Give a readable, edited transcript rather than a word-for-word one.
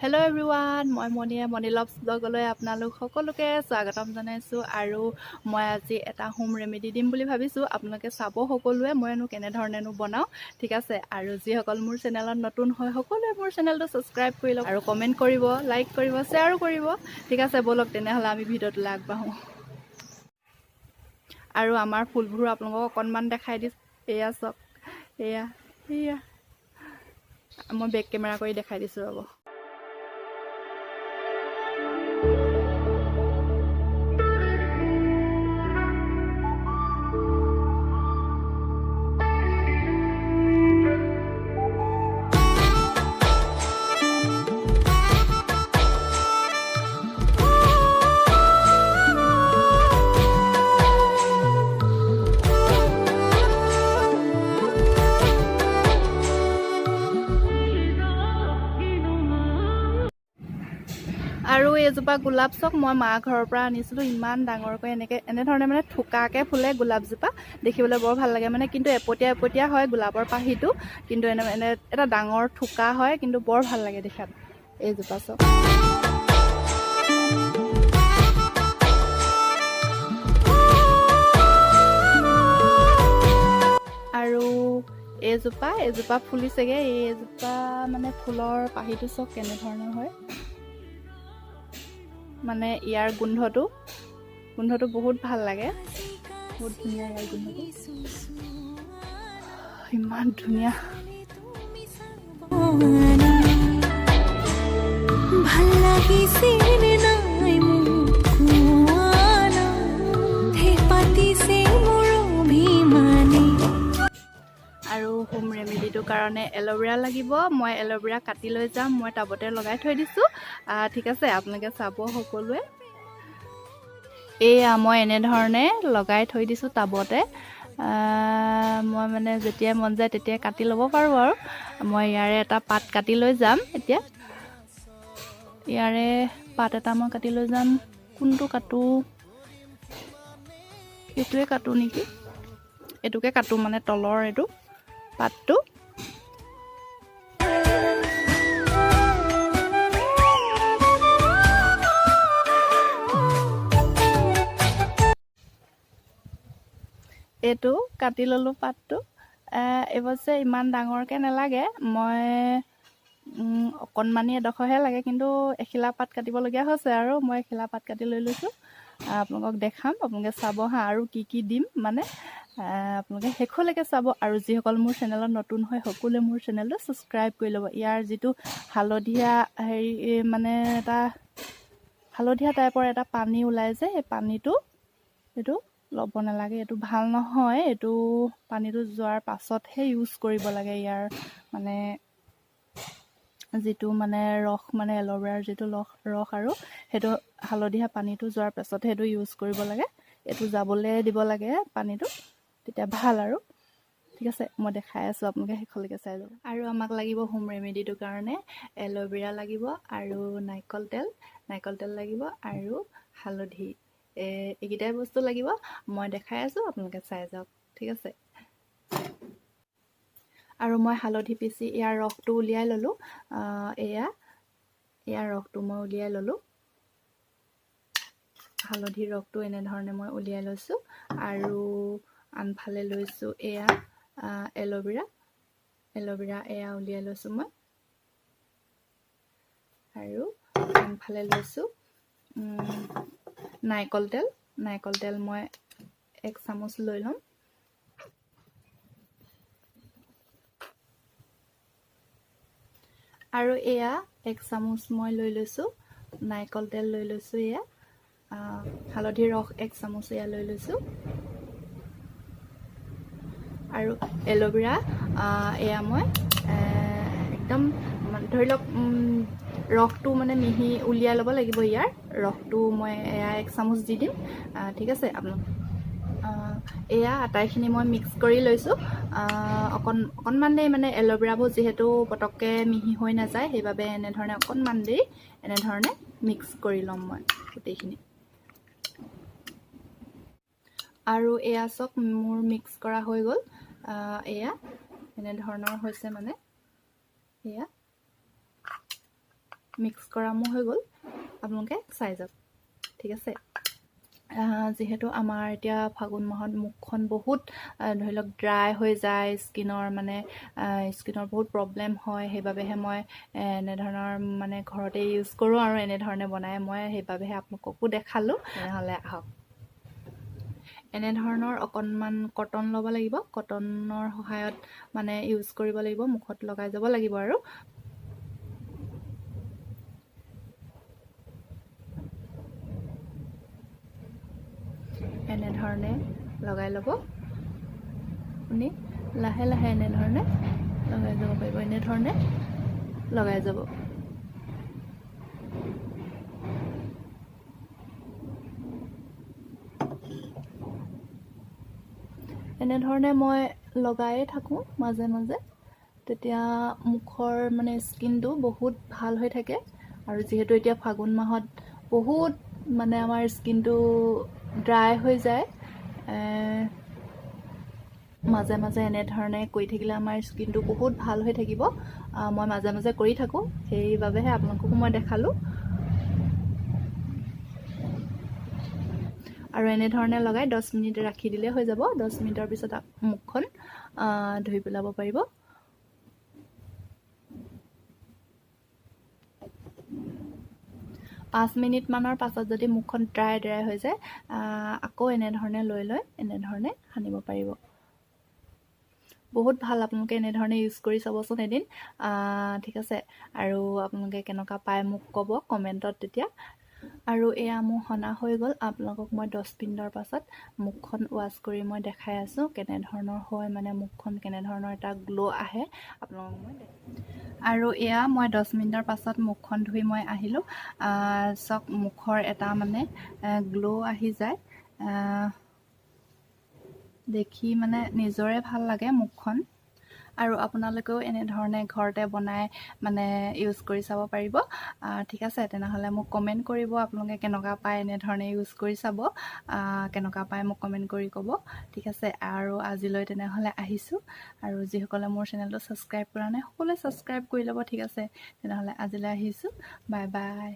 Hello' everyone, মই মণিয়ে মণি লভছ ব্লগলৈ আপোনালোক সকলোকে স্বাগতম জনাইছোঁ। আৰু মই আজি এটা হোম ৰেমেডি দিম বুলি ভাবিছোঁ। আপোনালোকে চাব সকলোৱে, মইনো কেনেধৰণেনো বনাওঁ, ঠিক আছে? আৰু যিসকল মোৰ চেনেলত নতুন হয়, সকলোৱে মোৰ চেনেলটো ছাবস্ক্ৰাইব কৰি লওক আৰু কমেণ্ট কৰিব, লাইক কৰিব, শ্বেয়াৰো কৰিব, ঠিক আছে? ব'লক তেনেহ'লে আমি ভিডিঅ'টোলৈ আগবাঢ়োঁ। আৰু আমাৰ ফুলবোৰো আপোনালোকক অকণমান দেখাই দিছোঁ। এয়া চাওক, এয়া এয়া মই বেক কেমেৰা কৰি দেখাই দিছোঁ, ৰ'ব। আৰু এইজোপা গোলাপ চাওক, মই মা ঘৰৰ পৰা আনিছিলোঁ। ইমান ডাঙৰকৈ এনেকৈ এনেধৰণে মানে থোকাকৈ ফুলে গোলাপজোপা, দেখিবলৈ বৰ ভাল লাগে মানে। কিন্তু এপতীয়া এপতীয়া হয় গোলাপৰ পাহিটো, কিন্তু এনে এনে এটা ডাঙৰ থোকা হয়, কিন্তু বৰ ভাল লাগে দেখাত। এইজোপা চাওক। আৰু এইজোপা ফুলিছেগৈ। এইজোপা মানে ফুলৰ পাহিটো চাওক কেনেধৰণৰ হয়। মানে ইয়াৰ গোন্ধটো বহুত ভাল লাগে, বহুত ধুনীয়া ইয়াৰ গোন্ধটো, ইমান ধুনীয়া। ভাল লাগিছে নে নাই মোক কোৱা না, পাতিছে মোৰ অভিমানে। আৰু হোম ৰেমেডিটোৰ কাৰণে এল'ভেৰা লাগিব। মই এল'ভেৰা কাটি লৈ যাম, মই টাবতে লগাই থৈ দিছোঁ, ঠিক আছে? আপোনালোকে চাব সকলোৱে। এয়া মই এনেধৰণে লগাই থৈ দিছোঁ টাবতে। মই মানে যেতিয়াই মন যায় তেতিয়াই কাটি ল'ব পাৰোঁ। আৰু মই ইয়াৰে এটা পাত কাটি লৈ যাম এতিয়া। ইয়াৰে পাত এটা মই কাটি লৈ যাম। কোনটো কাটো? এইটোৱে কাটো নেকি? এইটোকে কাটো, মানে তলৰ এইটো পাতটো। এইটো কাটি ল'লোঁ পাতটো। অৱশ্যে ইমান ডাঙৰকৈ নালাগে, মই অকণমানি এডোখৰহে লাগে, কিন্তু এখিলা পাত কাটিবলগীয়া হৈছে আৰু মই এখিলা পাত কাটি লৈ লৈছোঁ। আপোনালোকক দেখাম, আপোনালোকে চাব হা। আৰু কি কি দিম মানে আপোনালোকে শেষলৈকে চাব। আৰু যিসকল মোৰ চেনেলত নতুন হয়, সকলোৱে মোৰ চেনেলটো ছাবস্ক্ৰাইব কৰি ল'ব। ইয়াৰ যিটো হালধীয়া হেৰি, মানে এটা হালধীয়া টাইপৰ এটা পানী ওলাই যে, সেই পানীটো, এইটো ল'ব নালাগে, এইটো ভাল নহয়। এইটো পানীটো যোৱাৰ পাছতহে ইউজ কৰিব লাগে। ইয়াৰ মানে যিটো মানে ৰস, মানে এল'ভেৰাৰ যিটো ৰস আৰু সেইটো হালধীয়া পানীটো যোৱাৰ পাছতহে সেইটো ইউজ কৰিব লাগে। এইটো যাবলৈ দিব লাগে পানীটো, তেতিয়া ভাল আৰু। ঠিক আছে, মই দেখাই আছোঁ, আপোনালোকে শেষলৈকে চাই যাব। আৰু আমাক লাগিব হোম ৰেমেডিটোৰ কাৰণে এল'ভেৰা লাগিব আৰু নাৰিকল তেল লাগিব আৰু হালধি, এইকেইটাই বস্তু লাগিব। মই দেখাই আছোঁ, আপোনালোকে চাই যাওক, ঠিক আছে? আৰু মই হালধি পিচি ইয়াৰ ৰসটো উলিয়াই ল'লোঁ। এয়া ইয়াৰ ৰসটো মই উলিয়াই ল'লোঁ। হালধিৰ ৰসটো এনেধৰণে মই উলিয়াই লৈছোঁ। আৰু আনফালে লৈছোঁ এয়া এল'ভেৰা। এল'ভেৰা এয়া উলিয়াই লৈছোঁ মই। আৰু আনফালে লৈছোঁ নাৰিকল তেল। নাৰিকল তেল মই 1 চামুচ লৈ ল'ম। আৰু এয়া 1 চামুচ মই লৈ লৈছোঁ নাৰিকল তেল লৈ লৈছোঁ। এয়া হালধিৰ ৰস 1 চামুচ এয়া লৈ লৈছোঁ। আৰু এল'ভেৰা এয়া মই একদম ধৰি লওক ৰসটো মানে মিহি উলিয়াই ল'ব লাগিব। ইয়াৰ ৰসটো মই এয়া 1 চামুচ দি দিম, ঠিক আছে? আপোনাক এয়া আটাইখিনি মই মিক্স কৰি লৈছোঁ। অকণমান দেৰি, মানে এল'ভেৰাবোৰ যিহেতু পটককৈ মিহি হৈ নাযায়, সেইবাবে এনেধৰণে অকণমান দেৰি এনেধৰণে মিক্স কৰি ল'ম মই গোটেইখিনি। আৰু এয়া চাওক, মোৰ মিক্স কৰা হৈ গ'ল। এয়া এনেধৰণৰ হৈছে, মানে এয়া মিক্স কৰা মোৰ হৈ গ'ল। আপোনালোকে চাই যাওক, ঠিক আছে। যিহেতু আমাৰ এতিয়া ফাগুন মাহত মুখখন বহুত ধৰি লওক ড্ৰাই হৈ যায়, স্কিনৰ মানে স্কিনৰ বহুত প্ৰব্লেম হয়, সেইবাবেহে মই এনেধৰণৰ মানে ঘৰতে ইউজ কৰোঁ আৰু এনেধৰণে বনাই মই সেইবাবেহে আপোনালোককো দেখালোঁ। তেনেহ'লে আহক। এনেধৰণৰ অকণমান কটন ল'ব লাগিব। কটনৰ সহায়ত মানে ইউজ কৰিব লাগিব, মুখত লগাই যাব লাগিব। আৰু এনেধৰণে লগাই ল'ব আপুনি। লাহে লাহে এনেধৰণে লগাই যাব পাৰিব, এনেধৰণে লগাই যাব। এনেধৰণে মই লগায়ে থাকোঁ মাজে মাজে, তেতিয়া মুখৰ মানে স্কিনটো বহুত ভাল হৈ থাকে। আৰু যিহেতু এতিয়া ফাগুন মাহত বহুত মানে আমাৰ স্কিনটো ড্ৰাই হৈ যায়, মাজে মাজে এনেধৰণে কৰি থাকিলে আমাৰ স্কিনটো বহুত ভাল হৈ থাকিব। মই মাজে মাজে কৰি থাকোঁ, সেইবাবেহে আপোনালোককো মই দেখালোঁ। আৰু এনেধৰণে লগাই 10 মিনিট ৰাখি দিলে হৈ যাব। 10 মিনিটৰ পিছত মুখখন ধুই পেলাব পাৰিব। 5 মিনিটমানৰ পাছত যদি মুখখন ড্ৰাই ড্ৰাই হৈ যায়, আকৌ এনেধৰণে লৈ লৈ এনেধৰণে সানিব পাৰিব। বহুত ভাল, আপোনালোকে এনেধৰণে ইউজ কৰি চাবচোন এদিন, ঠিক আছে। আৰু আপোনালোকে কেনেকুৱা পায় মোক ক'ব কমেণ্টত তেতিয়া। আৰু এয়া মোৰ সনা হৈ গ'ল। আপোনালোকক মই 10 মিনিটৰ পাছত মুখখন ৱাছ কৰি মই দেখাই আছোঁ কেনেধৰণৰ হয়, মানে মুখখন কেনেধৰণৰ এটা গ্ল' আহে আপোনালোকক মই। আৰু এয়া মই 10 মিনিটৰ পাছত মুখখন ধুই মই আহিলোঁ। চাওক, মুখৰ এটা মানে গ্ল' আহি যায়। দেখি মানে নিজৰে ভাল লাগে মুখখন। আৰু আপোনালোকেও এনেধৰণে ঘৰতে বনাই মানে ইউজ কৰি চাব পাৰিব, ঠিক আছে। তেনেহ'লে মোক কমেণ্ট কৰিব আপোনালোকে কেনেকুৱা পায়, এনেধৰণে ইউজ কৰি চাব, কেনেকুৱা পায় মোক কমেণ্ট কৰি ক'ব, ঠিক আছে। আৰু আজিলৈ তেনেহ'লে আহিছোঁ। আৰু যিসকলে মোৰ চেনেলটো ছাবস্ক্ৰাইব কৰা নাই, সকলোৱে ছাবস্ক্ৰাইব কৰি ল'ব, ঠিক আছে। তেনেহ'লে আজিলৈ আহিছোঁ, বাই বাই।